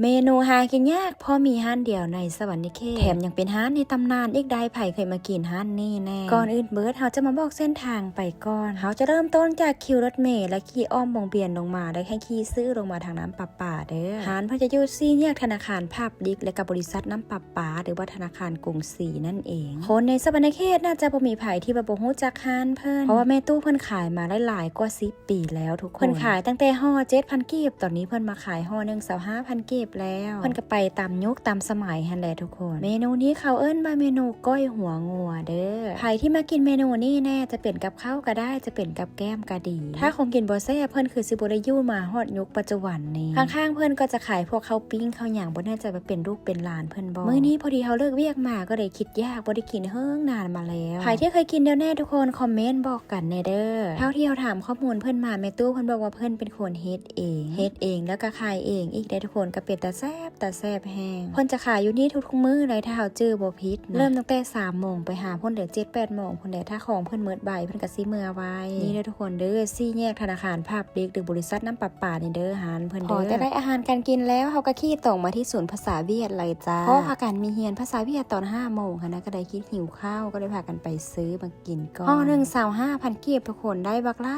ເມນູຫາກິນຍາກ ເພາະມີຮ້ານດຽວໃນສະຫວັນນະເຂດ ແຖມຍັງເປັນຮ້ານໃນຕຳນານອີກໄດ໋. ໃຜເຄີຍມາກິນຮ້ານນີ້ແດ່? ກ່ອນອື່ນເບີດ ເຮົາຈະມາບອກເສັ້ນທາງໄປກ່ອນ. ເຮົາຈະເລີ່ມຕົ້ນຈາກຄິວລົດເມ ແລະ ຂີ່ອ້ອມວົງວຽນລົງມາ ແລະ ໃຫ້ຂີ່ຊື່ລົງມາທາງນ້ຳປະປາເດີ້. ຮ້ານເພິ່ນຈະຢູ່ສີ່ແຍກທະນາຄານພາບດິກ ແລະ ກັບບໍລິສັດນ້ຳປະປາ ຫຼືວ່າທະນາຄານກຸງ ສີນັ້ນເອງ. ຄົນໃນສະຫວັນນະເຂດໜ້າຈະບໍ່ມີໃຜທີ່ວ່າບໍ່ຮູ້ຈັກຮ້ານເພິ່ນ ເພາະວ່າແມ່ຕູ້ເພິ່ນຂາຍມາໄດ້ຫຼາຍກວ່າສິບປີແລ້ວທຸກຄົນ. ເພິ່ນຂາຍຕັ້ງແຕ່ຫໍ່ເຈັດພັນກີບ ຕອນນີ້ເພິ່ນມາຂາຍຫໍ່ໜຶ່ງຊາວຫ້າພັນກີບແລ້ວ. ເພິ່ນກໍໄປຕາມຍຸກຕາມສະໄໝຫັ້ນແຫຼະທຸກຄົນ. ເມນູນີ້ເຂົາເອີ້ນວ່າເມນູກ້ອຍຫົວງົວເດີ້. ໃຜທີ່ມາກິນເມນູນີ້ແດ່ ຈະເປັນກັບເຂົ້າກໍໄດ້ ຈະເປັນກັບແກ້ມກໍດີ. ຖ້າຂອງກິນບໍ່ແຊບ ເພິ່ນຄືຊິບໍ່ໄດ້ຢູ່ມາຮອດຍຸກປັດຈຸບັນນີ້. ຂ້າງໆເພິ່ນກໍຈະຂາຍພວກເຂົ້າປີ້ງເຂົ້າຫຍັງ ບໍ່ແນ່ໃຈວ່າເປັນລູກເປັນຫຼານ ເພິ່ນບອກ. ມື້ນີ້ພໍດີເຮົາເລີກວຽກມາ ກໍເລີຍຄິດຢາກ ບໍ່ໄດ້ກິນເຫິງນານມາແລ້ວ. ໃຜທີ່ເຄີຍກິນແລ້ວແດ່ທຸກຄົນ ຄອມເມັນບອກກັນແດ່ເດີ້. ເທົ່າທີ່ເຮົາຖາມຂໍ້ມູນເພິ່ນມາ ແມ່ຕູ້ເພິ່ນບອກວ່າເພິ່ນເປັນຄົນເຮັດເອງ ເຮັດເອງແລ້ວກໍຂາຍເອງອີກເດ້ທຸກຄົນ. ກໍເປັນຕາແຊບ ຕາແຊບແຮງ. ເພິ່ນຈະຂາຍຢູ່ນີ້ທຸກໆມື້ເລີຍ ຖ້າເຮົາຈື່ບໍ່ຜິດນະ. ເລີ່ມຕັ້ງແຕ່ສາມໂມງໄປຫາພຸ້ນເດ້ ເຈັດແປດໂມງພຸ້ນເດ້. ຖ້າຂອງເພິ່ນໝົດໄວ ເພິ່ນກໍຊິເມືອໄວ. ນີ້ເດີທຸກຄົນເດີ ສີ່ແຍກທະນາຄານພາບດິກ ຫຼື ບໍລິສັດນ້ຳປະປານີ້ເດີ ຮ້ານເພິ່ນເດີ. ພໍຈະໄດ້ອາຫານການກິນແລ້ວ ເຮົາກໍຂີ່ຕົງມາທີ່ສູນພາສາຫວຽດເລີຍຈ້າ. ເພາະພາກັນມີຮຽນພາສາຫວຽດຕອນຫ້າໂມງຫັ້ນນະ ກໍໄດ້ຄິດຫິວເຂົ້າ ກໍໄດ້ພາກັນໄປຊື້ມາກິນກ່ອນ. ຫໍ່ໜຶ່ງຊາວຫ້າພັນກີບທຸກຄົນ ໄດ້ບັກຫຼ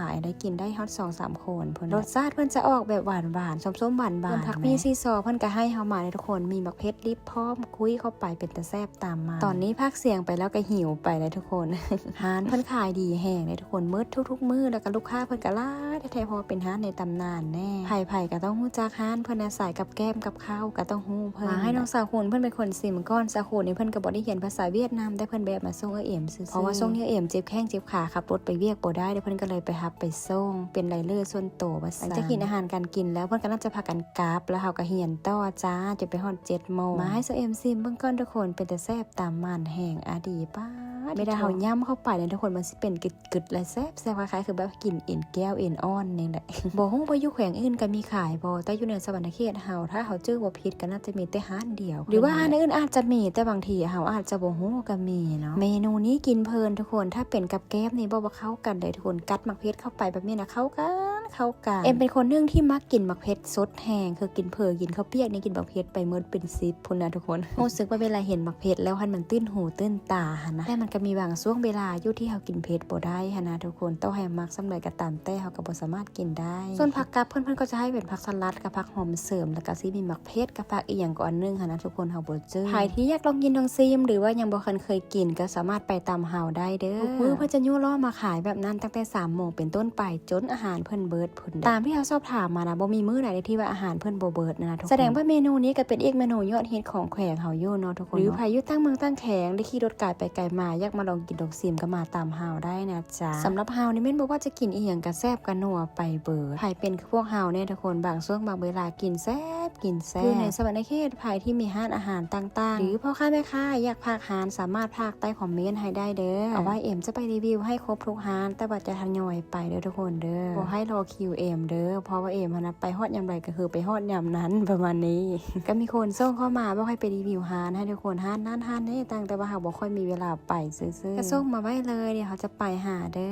າຍໆ ໄດ້ກິນໄດ້ຮອດສອງສາມຄົນພຸ້ນ. ລົດຊາດເພິ່ນຈະອອກແບບຫວານໆ ສົ້ມໆ ຫວານໆ ເພິ່ນຜັກມີຊີຊໍ ເພິ່ນກໍໃຫ້ເຮົາມາເດ້ທຸກຄົນ. ມີໝາກເຜັດດິບພ້ອມ ຄຸຍເຂົ້າໄປເປັນຕາແຊບ ຕາມມາ. ຕອນນີ້ພາກສຽງໄປແລ້ວກໍຫິວໄປແລ້ວທຸກຄົນ. ຮ້ານເພິ່ນຂາຍດີແຮງເດ້ທຸກຄົນ ໝົດທຸກໆມື້ ແລ້ວກໍລູກຄ້າເພິ່ນກໍຫຼາຍແທ້ໆ ເພາະວ່າເປັນຮ້ານໃນຕຳນານແດ່. ໃຜໆກໍຕ້ອງຮູ້ຈັກຮ້ານເພິ່ນນະ ສາຍກັບແກ້ມກັບເຂົ້າກໍຕ້ອງຮູ້ເພິ່ນ. ມາໃຫ້ນ້ອງສາວຄູນເພິ່ນເປັນຄົນຊີມກ່ອນ. ສາວຄູນນີ້ເພິ່ນກໍບໍ່ໄດ້ຮຽນພາສາຫວຽດນາມ ແຕ່ເພິ່ນແບບມາສົ່ງເອື້ອຍເອມຊື່ໆ ເພາະວ່າຊ່ວງນີ້ເອື້ອຍເອມເຈັບແຂ້ງເຈັບຂາ ຂັບລົດໄປວຽກບໍ່ໄດ້ ເພິ່ນກໍເລີຍໄປຮັບໄປສົ່ງ ເປັນໄລເລີສ່ວນໂຕວ່າຊັ້ນ. ຫຼັງຈາກກິນອາຫານການກິນແລ້ວ ເພິ່ນກໍໜ້າຈະພາກັນກັບ ແລ້ວເຮົາກໍຮຽນຕໍ່ຈ້າ ຈົນໄປຮອດເຈັດໂມງ. ມາໃຫ້ສາວເອມຊີມເບິ່ງກ່ອນທຸກຄົນ ເປັນຕາແຊບ ຕາມໝ້ານແຮງອະດີປາດ. ເວລາເຮົາຫຍ້ຳເຂົ້າໄປນະທຸກຄົນ ມັນຊິເປັນກຶດໆ ແລະ ແຊບໆ ຄ້າຍໆຄືແບບກິນເອັນແກ້ວເອັນອ່ອນນີ້ແຫຼະ. ບໍ່ຮູ້ວ່າຢູ່ແຂວງອື່ນກໍມີຂາຍບໍ່ ແຕ່ຢູ່ໃນສະຫວັນນະເຂດເຮົາ ຖ້າເຮົາຈື່ບໍ່ຜິດກໍໜ້າຈະມີແຕ່ຮ້ານດຽວ ຫຼືວ່າຮ້ານອື່ນອາດຈະມີ ແຕ່ບາງທີເຮົາອາດຈະບໍ່ຮູ້ກໍມີເນາະ. ເມນູນີ້ກິນເພີນທຸກຄົນ ຖ້າເປັນກັບແກ້ມນີ້ບອກວ່າເຂົ້າກັນເດ້ທຸກຄົນ. ກັດໝາກເຜັດເຂົ້າໄປແບບນີ້ນະ ເຂົ້າກັນ ເຂົ້າກັນ. ເອມເປັນຄົນໜຶ່ງທີ່ມັກກິນໝາກເຜັດສົດແຮງ ຄືກິນເຜີກິນເຂົ້າປຽກນີ້ ກິນໝາກເຜັດໄປໝົດເປັນສິບພຸ້ນນະທຸກຄົນ. ຮູ້ສຶກວ່າເວລາເຫັນໝາກເຜັດແລ້ວຫັ້ນ ມັນຕື່ນຫູຕື່ນຕາຫັ້ນນະ ແຕ່ມັນກໍມີບາງຊ່ວງເວລາຢູ່ທີ່ເຮົາກິນເຜັດບໍ່ໄດ້ຫັ້ນນະທຸກຄົນ. ຕໍ່ໃຫ້ມັກສ່ຳໃດກໍຕາມແຕ່ ເຮົາກໍບໍ່ສາມາດກິນໄດ້. ສ່ວນຜັກກັບເພິ່ນ ເພິ່ນກໍຈະໃຫ້ເປັນຜັກສະຫຼັດກັບຜັກຫອມເສີມ ແລ້ວກໍຊິມີໝາກເຜັດກັບຜັກອີ່ຫຍັງກໍອັນໜຶ່ງຫັ້ນນະທຸກຄົນ ເຮົາບໍ່ຈື່. ໃຜທີ່ຢາກລອງກິນລອງຊີມ ຫຼືວ່າຍັງບໍ່ຄັນເຄີຍກິນ ກໍສາມາດໄປຕາມເຮົາໄດ້ເດີ. ທຸກມື້ເພິ່ນຈະຍູ້ລໍ້ມາຂາຍແບບນັ້ນ ຕັ້ງແຕ່ສາມໂມງເປັນຕົ້ນໄປ ຈົນອາຫານເພິ່ນເບິດ ຕາມທີ່ເຮົາສອບຖາມມານະ ບໍ່ມີມື້ໃດເດ້ທີ່ວ່າອາຫານເພິ່ນບໍ່ເບິດນະທຸກຄົນ. ສະແດງວ່າເມນູນີ້ກໍເປັນອີກເມນູຍອດຮິດຂອງແຂວງເຮົາຢູ່ເນາະທຸກຄົນເນາະ. ຫຼືໃຜຢູ່ຕ່າງເມືອງຕ່າງແຂວງ ຫຼືຂີ່ລົດກາຍໄປກາຍມາ ຢາກມາລອງກິນລອງຊີມກໍມາຕາມເຮົາໄດ້ນະຈ໊ະ. ສຳລັບເຮົານີ້ແມ່ນບໍ່ວ່າຈະກິນອີ່ຫຍັງກໍແຊບກໍນົວໄປເບີດ. ໃຜເປັນຄືພວກເຮົາແດ່ທຸກຄົນ ບາງຊ່ວງບາງເວລາກິນແຊບ ກິນແຊບ. ຢູ່ໃນສະຫວັນນະເຂດ ໃຜທີ່ມີຮ້ານອາຫານຕ່າງໆ ຫຼືພໍ່ຄ້າແມ່ຄ້າຢາກຝາກຮ້ານ ສາມາດຝາກໃຕ້ຄອມເມັນໃຫ້ໄດ້ເດີ. ເອົາໄວ້ເອມຈະໄປຣີວິວໃຫ້ຄົບທຸກຮ້ານ ແຕ່ວ່າຈະທະຍອຍໄປເດີທຸກຄົນເດີ. ບໍ່ໃຫ້ລໍຄິວເອມເດີ ເພາະວ່າເອມຫັ້ນນະ ໄປຮອດຍາມໃດກໍຄືໄປຮອດຍາມນັ້ນ ປະມານນີ້. ກໍມີຄົນສົ່ງເຂົ້າມາບອກໃຫ້ໄປຣີວິວຮ້ານໃຫ້ທຸກຄົນ ຮ້ານນັ້ນຮ້ານນີ້ ຕ່າງແຕ່ວ່າເຮົາບໍ່ຄ່ອຍມີເວລາໄປຊື່ໆ. ກໍສົ່ງມາໄວ້ເລີຍ ດຽວເຮົາຈະໄປຫາເດີ.